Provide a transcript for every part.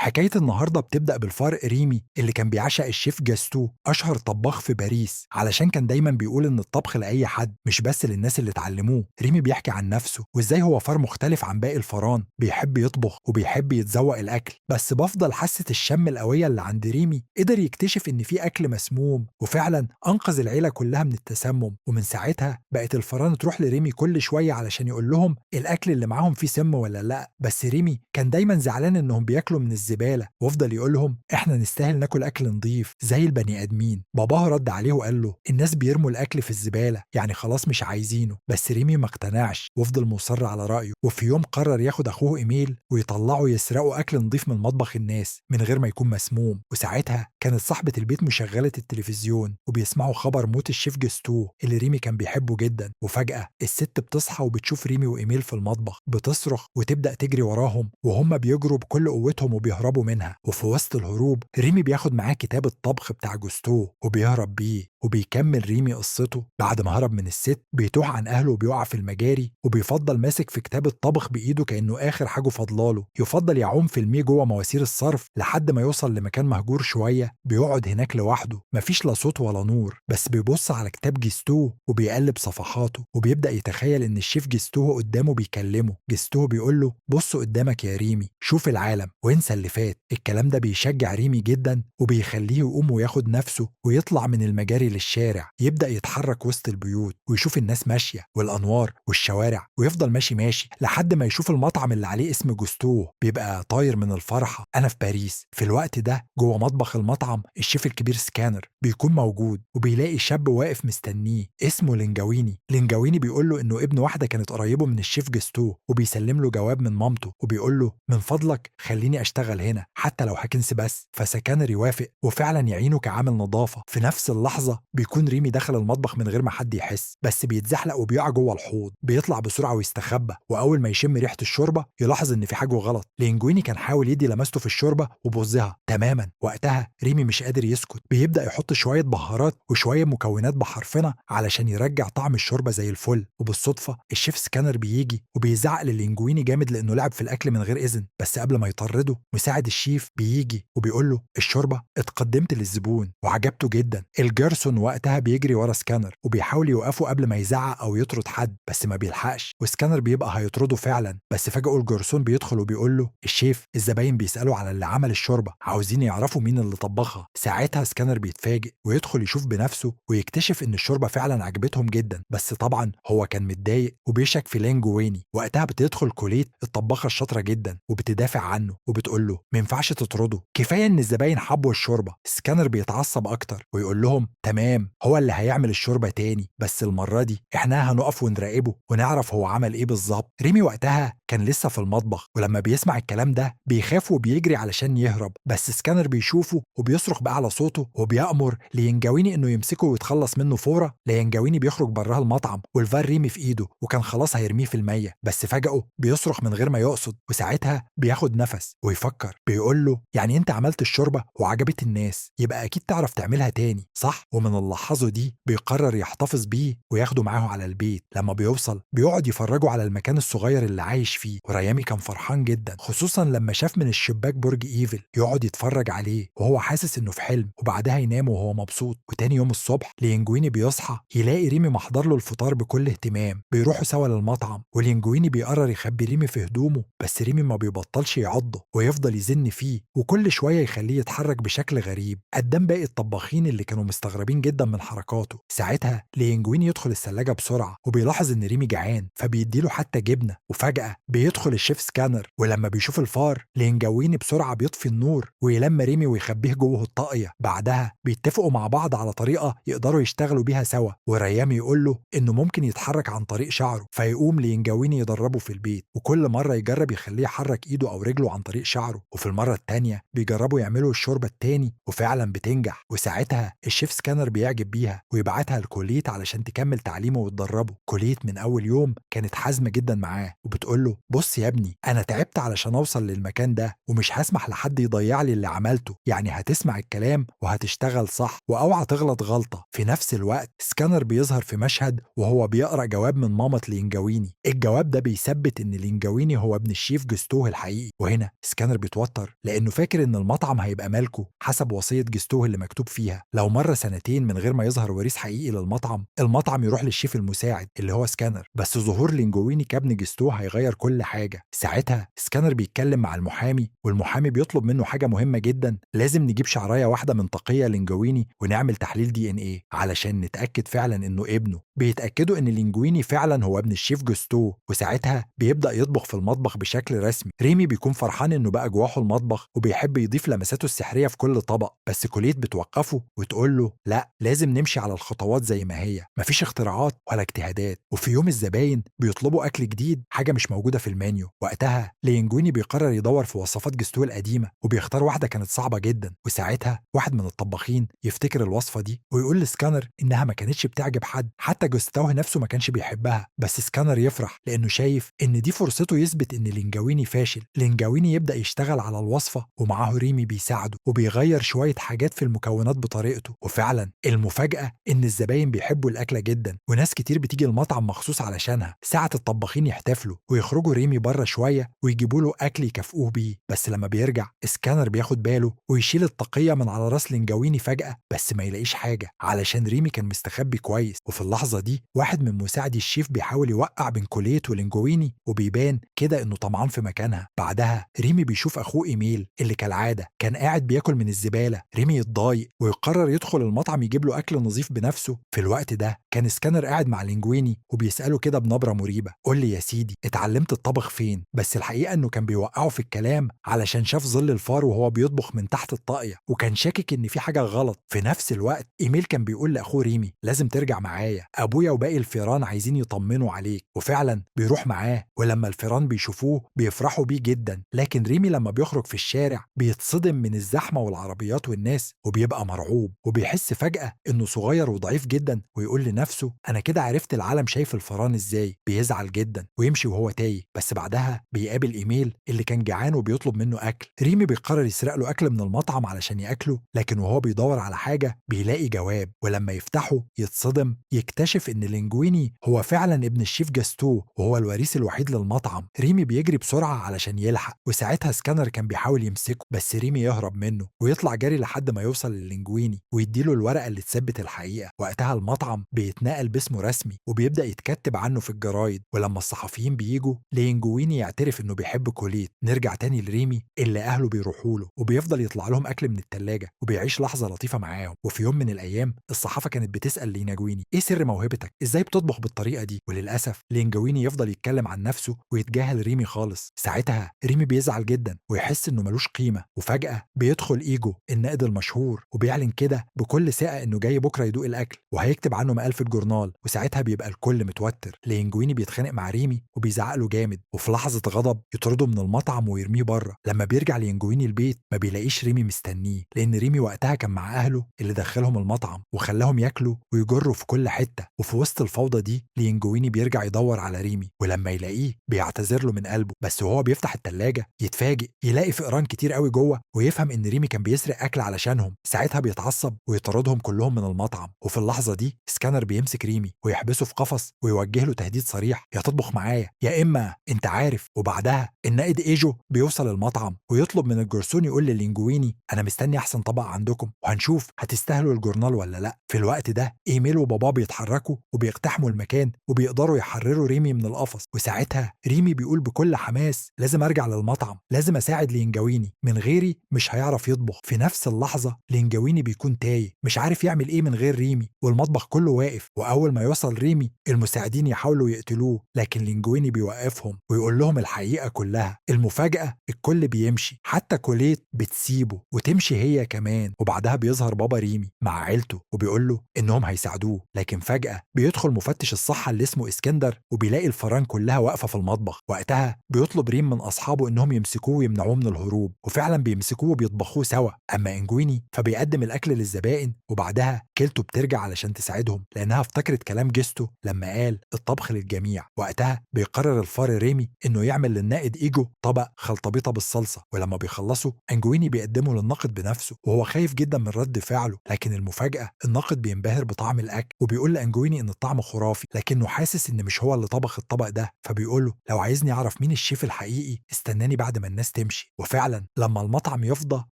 حكاية النهاردة بتبدأ بالفار ريمي اللي كان بيعشق الشيف جاستو، أشهر طباخ في باريس، علشان كان دايما بيقول إن الطبخ لأي حد مش بس للناس اللي اتعلموه. ريمي بيحكي عن نفسه وإزاي هو فار مختلف عن باقي الفران، بيحب يطبخ وبيحب يتذوق الأكل، بس بفضل حاسة الشم القوية اللي عند ريمي قدر يكتشف إن في أكل مسموم، وفعلا أنقذ العيلة كلها من التسمم. ومن ساعتها بقت الفران تروح لريمي كل شوية علشان يقول لهم الأكل اللي معاهم فيه سم ولا لأ. بس ريمي كان دايما زعلان إنهم بياكلوا من الزبالة، وافضل يقول لهم إحنا نستاهل ناكل أكل نظيف زي البني آدمين. باباه رد عليه وقال له الناس بيرموا الأكل في الزبالة، يعني خلاص مش عايزينه. بس ريمي ما اقتنعش وفضل مصر على رأيه، وفي يوم قرر ياخد أخوه إيميل ويطلعوا يسرقوا أكل نظيف من مطبخ الناس من غير ما يكون مسموم. وساعتها كانت صاحبة البيت مشغلة التلفزيون وبيسمعوا خبر موت الشيف جستو اللي ريمي كان بيحبه جدا. وفجأة الست بتصحى وبتشوف ريمي وإيميل في المطبخ، بتصرخ وتبدأ تجري وراهم، وهم بيجروا بكل قوتهم وبيهربوا منها. وفي وسط الهروب ريمي بياخد معاه كتاب الطبخ بتاع جوستو وبيهرب بيه. وبيكمل ريمي قصته بعد ما هرب من الست، بيتوه عن أهله وبيقع في المجاري، وبيفضل ماسك في كتاب الطبخ بإيده كأنه آخر حاجة فضلاله. يفضل يعوم في المية جوه مواسير الصرف لحد ما يوصل لمكان مهجور شوية، بيقعد هناك لوحده، مفيش لا صوت ولا نور، بس بيبص على كتاب جيستو وبيقلب صفحاته، وبيبدأ يتخيل إن الشيف جيستو قدامه بيكلمه. جيستو بيقول له بص قدامك يا ريمي، شوف العالم وانسى اللي فات. الكلام ده بيشجع ريمي جدا وبيخليه يقوم وياخد نفسه ويطلع من المجاري للشارع. يبدأ يتحرك وسط البيوت ويشوف الناس ماشية والأنوار والشوارع، ويفضل ماشي ماشي لحد ما يشوف المطعم اللي عليه اسم جوستو. بيبقى طاير من الفرحة، أنا في باريس. في الوقت ده جوه مطبخ المطعم الشيف الكبير سكانر بيكون موجود، وبيلاقي شاب واقف مستنيه اسمه لينجويني. لينجويني بيقول له إنه ابن واحدة كانت قريبه من الشيف جوستو، وبيسلم له جواب من مامته وبيقول له من فضلك خليني أشتغل هنا حتى لو هكنس بس. فسكانر يوافق وفعلا يعينه كعامل نظافة. في نفس اللحظة بيكون ريمي دخل المطبخ من غير ما حد يحس، بس بيتزحلق وبيقع جوه الحوض. بيطلع بسرعة ويستخبى، وأول ما يشم ريحة الشوربة يلاحظ إن في حاجة غلط. لينجويني كان حاول يدي لمسته في الشوربة وبوظها تماما. وقتها ريمي مش قادر يسكت، بيبدأ يحط شوية بهارات وشوية مكونات بحرفنة علشان يرجع طعم الشوربة زي الفل. وبالصدفة الشيف سكانر بيجي وبيزعق للينجويني جامد لأنه لعب في الأكل من غير إذن. بس قبل ما يطرده مساعد الشيف بيجي وبيقول له الشوربة اتقدمت للزبون وعجبته جدا. الجرسون وقتها بيجري ورا سكانر وبيحاول يوقفه قبل ما يزعق أو يطرد حد، بس ما بيلحقش، وسكانر بيبقى هيطرده فعلا. بس فجأة الجرسون بيدخل وبيقول له الشيف الزباين بيسألوا على اللي عمل الشوربة، عاوزين يعرفوا مين اللي طبخها. ساعتها سكانر بيتفاجئ ويدخل يشوف بنفسه ويكتشف ان الشوربة فعلا عجبتهم جدا، بس طبعا هو كان متضايق وبيشك في لينجويني. وقتها بتدخل كوليت الطباخة الشاطرة جدا وبتدافع عنه وبتقول له ما ينفعش تطرده، كفاية ان الزباين حبوا الشوربة. سكانر بيتعصب اكتر ويقول لهم تمام، هو اللي هيعمل الشوربة تاني، بس المرة دي احنا هنقف ونراقبه ونعرف هو عمل ايه بالظبط. ريمي وقتها كان لسه في المطبخ، ولما بيسمع الكلام ده بيخاف وبيجري علشان يهرب، بس سكانر بيشوفه وبيصرخ بأعلى صوته وبيأمر لينجويني انه يمسكه ويتخلص منه فورا. لينجويني بيخرج براها المطعم والفار ريمي في ايده، وكان خلاص هيرميه في المية، بس فجأة بيصرخ من غير ما يقصد، وساعتها بياخد نفس ويفكر. بيقول له يعني انت عملت الشوربة وعجبت الناس، يبقى اكيد تعرف تعملها تاني صح؟ ومن اللحظة دي بيقرر يحتفظ بيه وياخده معاه على البيت. لما بيوصل بيقعد يفرجه على المكان الصغير اللي عايش فيه، وريامي كان فرحان جدا خصوصا لما شاف من الشباك برج ايفل، يقعد يتفرج عليه وهو حاسس انه في حلم، وبعدها ينام وهو مبسوط. وتاني يوم الصبح لينجويني بيصحى يلاقي ريمي محضر له الفطار بكل اهتمام. بيروحوا سوا للمطعم، ولينجويني بيقرر يخبي ريمي في هدومه، بس ريمي ما بيبطلش يعضه ويفضل يزن فيه، وكل شوية يخليه يتحرك بشكل غريب قدام باقي الطباخين اللي كانوا مستغربين جدا من حركاته. ساعتها لينجويني يدخل الثلاجة بسرعة وبيلاحظ ان ريمي جعان، فبيديله حتى جبنة. وفجأة بيدخل الشيف سكانر، ولما بيشوف الفار لينجويني بسرعة بيطفي النور ويلم ريمي ويخبيه جوه الطاقية. بعدها بيتفقوا مع بعض على طريقة يقدروا يشتغلوا بيها سوا، وريامي يقول له انه ممكن يتحرك عن طريق شعره، فيقوم لينجويني يدربه في البيت، وكل مرة يجرب يخليه يحرك ايده او رجله عن طريق شعره. وفي المرة التانية بيجربوا يعملوا الشوربة التاني وفعلا بتنجح. وساعتها الشيف سكانر سكانر بيعجب بيها ويبعتها لكوليت علشان تكمل تعليمه وتدربه. كوليت من اول يوم كانت حازمة جدا معاه وبتقول له بص يا ابني، انا تعبت علشان اوصل للمكان ده ومش هسمح لحد يضيع لي اللي عملته، يعني هتسمع الكلام وهتشتغل صح واوعى تغلط غلطه. في نفس الوقت سكانر بيظهر في مشهد وهو بيقرا جواب من مامة لينجويني. الجواب ده بيثبت ان لينجويني هو ابن الشيف جستوه الحقيقي. وهنا سكانر بيتوتر لانه فاكر ان المطعم هيبقى مالكه حسب وصية جستوه اللي مكتوب فيها لو مر سنتين من غير ما يظهر وريث حقيقي للمطعم، المطعم يروح للشيف المساعد اللي هو سكانر. بس ظهور لينجويني كابن جستوه هيغير كل حاجة. ساعتها سكانر بيتكلم مع المحامي، والمحامي بيطلب منه حاجة مهمة جدا، لازم نجيب شعرايه واحدة من طاقية لينجويني ونعمل تحليل DNA علشان نتاكد فعلا انه ابنه. بيتاكدوا ان لينجويني فعلا هو ابن الشيف جستوه، وساعتها بيبدا يطبخ في المطبخ بشكل رسمي. ريمي بيكون فرحان انه بقى جواحه المطبخ وبيحب يضيف لمساته السحريه في كل طبق، بس كوليت بتوقفه وتقول له لا، لازم نمشي على الخطوات زي ما هي، مفيش اختراعات ولا اجتهادات. وفي يوم الزباين بيطلبوا اكل جديد، حاجة مش موجودة في المنيو. وقتها لينجويني بيقرر يدور في وصفات جستوه القديمة وبيختار واحدة كانت صعبة جدا. وساعتها واحد من الطباخين يفتكر الوصفة دي ويقول لسكانر انها ما كانتش بتعجب حد، حتى جستوه نفسه ما كانش بيحبها. بس سكانر يفرح لانه شايف ان دي فرصته يثبت ان لينجويني فاشل. لينجويني يبدا يشتغل على الوصفة ومعاه ريمي بيساعده وبيغير شوية حاجات في المكونات بطريقته. وفعلا المفاجاة ان الزباين بيحبوا الاكلة جدا وناس كتير بتيجي المطعم مخصوص علشانها. ساعة الطباخين يحتفلوا ويخرجوا ريمي بره شوية ويجيبوا له اكل يكافئوه بيه. بس لما بيرجع سكانر بياخد باله ويشيل الطاقية من على راس لينجويني فجاة، بس ما يلاقيش حاجة علشان ريمي كان مستخبي كويس. وفي اللحظة دي واحد من مساعدي الشيف بيحاول يوقع بين كوليت ولينجويني وبيبان كده انه طمعان في مكانها. بعدها ريمي بيشوف اخوه ايميل اللي كالعادة كان قاعد بياكل من الزبالة. ريمي يتضايق ويقرر يدخل المطعم يجيب له اكل نظيف بنفسه. في الوقت ده كان سكانر قاعد مع لينجويني وبيساله كده بنبره مريبه، قول لي يا سيدي اتعلمت الطبخ فين؟ بس الحقيقة انه كان بيوقعه في الكلام علشان شاف ظل الفار وهو بيطبخ من تحت الطاقية وكان شاكك ان في حاجة غلط. في نفس الوقت ايميل كان بيقول لاخوه ريمي لازم ترجع معايا، ابويا وباقي الفيران عايزين يطمنوا عليك. وفعلا بيروح معاه، ولما الفيران بيشوفوه بيفرحوا بيه جدا. لكن ريمي لما بيخرج في الشارع بيتصدم من الزحمة والعربيات والناس وبيبقى مرعوب وبيحس فجاة انه صغير وضعيف جدا ويقول لنفسه انا كده عرفت العالم شايف الفيران ازاي. بيزعل جدا ويمشي وهو تايه. بس بعدها بيقابل ايميل اللي كان جعان وبيطلب منه اكل. ريمي بيقرر يسرق له اكل من المطعم علشان ياكله، لكن وهو بيدور على حاجة بيلاقي جواب، ولما يفتحه يتصدم، يكتشف ان لينجويني هو فعلا ابن الشيف جاستو وهو الوريث الوحيد للمطعم. ريمي بيجري بسرعة علشان يلحق، وساعتها سكانر كان بيحاول يمسكه بس ريمي يهرب منه ويطلع جري لحد ما يوصل للينجويني ويديله الورقة اللي تثبت الحقيقة. وقتها المطعم بيتنقل باسمه رسمي وبيبدا يتكتب عنه في الجرايد. ولما الصحفيين بيجوا لينجويني يعترف انه بيحب كوليت. نرجع تاني لريمي اللي اهله بيروحوا له وبيفضل يطلع لهم اكل من الثلاجة وبيعيش لحظة لطيفة معاهم. وفي يوم من الايام الصحافة كانت بتسال لينجويني ايه سر موهبتك، ازاي بتطبخ بالطريقة دي؟ وللاسف لينجويني يفضل يتكلم عن نفسه ويتجاهل ريمي خالص. ساعتها ريمي بيزعل جدا ويحس انه ملوش قيمة. وفجاة بيدخل ايجو النائد المشهور وبيعلن كده بكل ثقة انه جاي بكره يدوق الاكل وهيكتب عنه مقال في الجورنال. وساعتها بيبقى الكل متوتر. لينجويني بيتخانق مع ريمي وبيزعق له جامد، وفي لحظة غضب يطرده من المطعم ويرميه بره. لما بيرجع لينجويني البيت ما بيلاقيش ريمي مستنيه، لان ريمي وقتها كان مع اهله اللي دخلهم المطعم وخلاهم ياكلوا ويجروا في كل حتة. وفي وسط الفوضى دي لينجويني بيرجع يدور على ريمي، ولما يلاقيه بيعتذر له من قلبه. بس وهو بيفتح التلاجة يتفاجئ يلاقي فئران كتير قوي جوه ويفهم ان ريمي كان بيسرق اكل علشانهم. ساعتها بيتعصب ويطردهم كلهم من المطعم. وفي اللحظة دي سكانر بيمسك ريمي ويحبسه في قفص ويوجه له تهديد صريح، يا تطبخ معايا يا اما انت عارف. وبعدها النائد ايجو بيوصل المطعم ويطلب من الجرسون يقول للينجويني انا مستني احسن طبق عندكم وهنشوف هتستاهلوا الجورنال ولا لا. في الوقت ده ايميل وباباه بيتحركوا وبيقتحموا المكان وبيقدروا يحرروا ريمي من القفص. وساعتها ريمي بيقول بكل حماس لازم ارجع للمطعم، لازم اساعد لينجويني، من غيري مش هيعرف يطبخ. في نفس اللحظة لينجويني بيكون تايه مش عارف يعمل ايه من غير ريمي، والمطبخ كله واقف. واول ما يوصل ريمي المساعدين يحاولوا يقتلوه، لكن لينجويني بيوقفهم ويقول لهم الحقيقة كلها. المفاجاة الكل بيمشي، حتى كوليت بتسيبه وتمشي هي كمان. وبعدها بيظهر بابا ريمي مع عيلته وبيقول له انهم هيساعدوه، لكن فجاة بيدخل مفتش الصحة اللي اسمه اسكندر وبيلاقي الفران كلها واقفة في المطبخ. وقتها بيطلب ريم من اصحابه انهم يمسكوه ويمنعوه من الهروب، وفعلا بيمسكوه وبيطبخوه سوا. اما انجويني فبيقدم الاكل للزبائن وبعدها كيلتو بترجع علشان تساعدهم لأنها افتكرت كلام جيستو لما قال الطبخ للجميع. وقتها بيقرر الفار ريمي إنه يعمل للنائد إيجو طبق خلطبيطة بالصلصة، ولما بيخلصوا أنجويني بيقدمه للناقد بنفسه وهو خايف جدا من رد فعله. لكن المفاجأة الناقد بينبهر بطعم الأكل وبيقول لأنجويني إن الطعم خرافي، لكنه حاسس إن مش هو اللي طبخ الطبق ده، فبيقول له لو عايزني أعرف مين الشيف الحقيقي استناني بعد ما الناس تمشي. وفعلا لما المطعم يفضى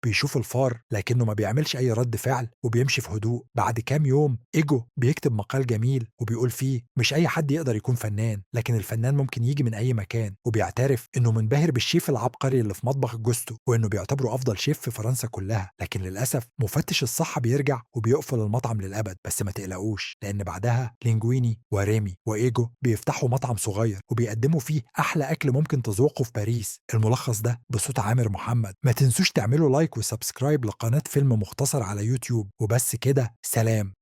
بيشوف الفار، لكنه ما بيعملش أي رد فعل وبيمشي في هدوء. بعد كام يوم إيجو بيكتب مقال جميل وبيقول فيه مش أي حد يقدر يكون فنان، لكن الفنان ممكن يجي من أي مكان، وبيعترف إنه منبهر بالشيف العبقري اللي في مطبخ جوستو وإنه بيعتبره أفضل شيف في فرنسا كلها. لكن للأسف مفتش الصحة بيرجع وبيقفل المطعم للأبد. بس ما تقلقوش، لأن بعدها لينجويني وريمي وإيجو بيفتحوا مطعم صغير وبيقدموا فيه أحلى أكل ممكن تذوقه في باريس. الملخص ده بصوت عامر محمد. ما تنسوش تعملوا like و subscribe لقناة فيلم مختصر على يوتيوب. وبس كده، سلام.